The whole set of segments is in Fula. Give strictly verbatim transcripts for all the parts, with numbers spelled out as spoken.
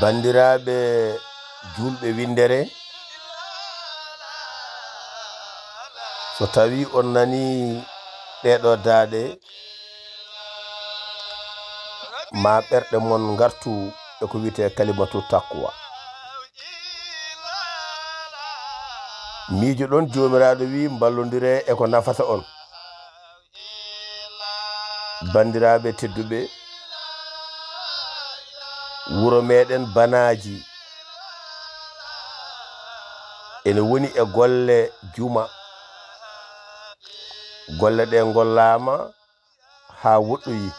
Banndiraaɓe juulɓe winndere, so tawii on nanii ɗeeɗoo daaɗe, ma ɓerɗe mon ngartu e ko wiyetee kalimatu taqwa. Miijo ɗon Joomiraaɗo wi'i mballondire e ko nafata on. Banndiraaɓe tedduɓe, wuro meɗen Banaaji ene woni e golle juma. Golle ɗe ngollaama haa woɗɗoyi.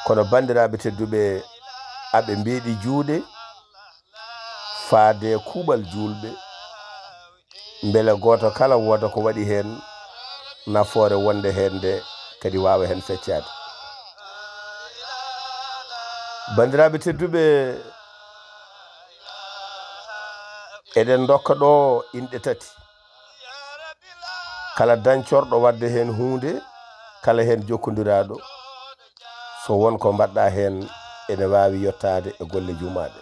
Kono banndiraaɓe tedduɓe, aɓe mbeeɗi juuɗe faade kuuɓal juulɓe, mbele gooto kala wooda ko waɗi heen nafoore wonde heen nde, kadi waawa heen feccaade. Banndiraaɓe tedduɓe, eɗen ndokka ɗo inɗe tati. Kala dancorɗo waɗde heen huunde, kala heen jokkondiraaɗo, so won ko mbaɗɗa heen, ene waawi yottaade e golle jumaaɗe.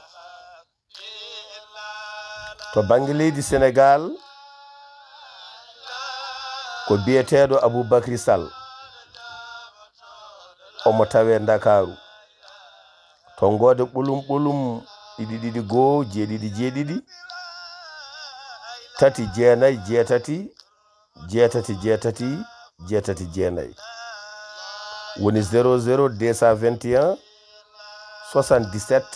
To bannge leydi Senegaal, ko biyeteeɗo Aboubacry Sall, omo tawee Ndakaaru. Tonngoode ɓolum ɓolum, ɗiɗi ɗiɗi goo, jeeɗiɗi jeeɗiɗi, tati jeenayi jeetati, jeetati jeetati, jeetati jeenayi. Woni zéro zéro deux cent vingt et un, soixante-dix-sept,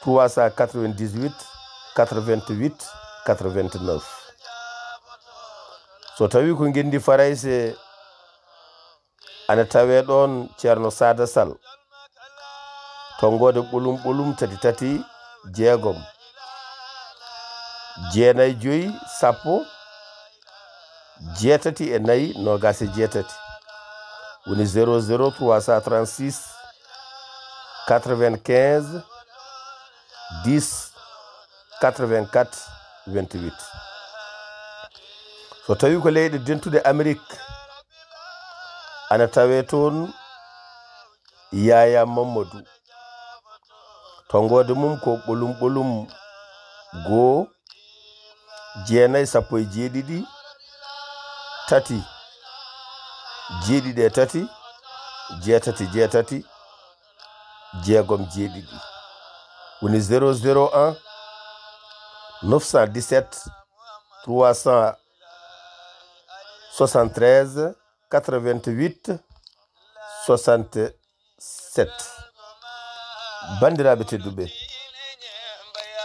trois cent quatre-vingt-dix-huit, quatre-vingt-huit, quatre-vingt-neuf. So tawii ko ngenndi Farayse, ana tawee ɗoon Ceerno Saada Sal. Tonngoode ɓolum ɓolum tati tati jeegom, jeenayi joyi, sappo, jeetati e nayi, noogaas e jeetati. Woni zéro zéro trois cent trente-six, quatre-vingt-quinze, dix, quatre-vingt-quatre, vingt-huit. So tawii ko leyɗe dentuɗe Amerik, ana tawee toon Yaya Mamadou. Tonngoode mum ko ɓolum ɓolum goo, jeenayi, sappo e jeeɗiɗi, tati, jeeɗiɗi e tati, jeetati jeetati, jeegom jeeɗiɗi. Woni zéro zéro un, neuf cent dix-sept, trois cent soixante-treize, quatre-vingt-huit, soixante-sept. Banndiraaɓe tedduɓe,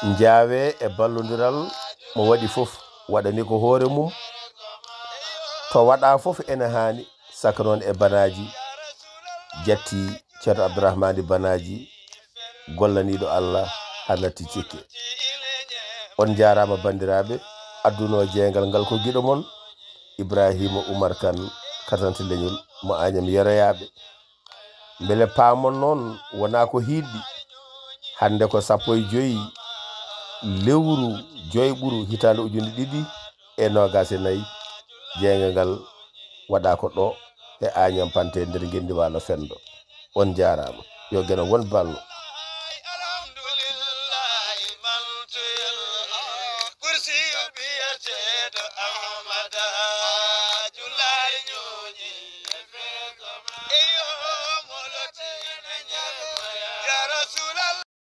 njaawee e ballondiral mo waɗi fof, waɗani ko hoore mum. To waɗaa fof ene haani, saka noon e Banaaji, jatti Ceerno Abdourahmane Banaaji, gollaniiɗo Allah haa natti cikke. On njaaraama banndiraaɓe, addunoo jeeyngal ngal ko giɗo mon, Ibrahima Oumar Kane, Katante Leñol mo Agnam Yeroyaaɓe. Mbele paamon noon, wonaa ko hiiɗɗi. Hannde ko sappo e joyi lewru joyɓuru hitaande ujunere ɗiɗi e noogaas e nayi, jeeyngal ngal waɗaa ko ɗo e Agnam Panté nder ngenndi Waalo Fenndo. On njaaraama. Yo Geno won ballo.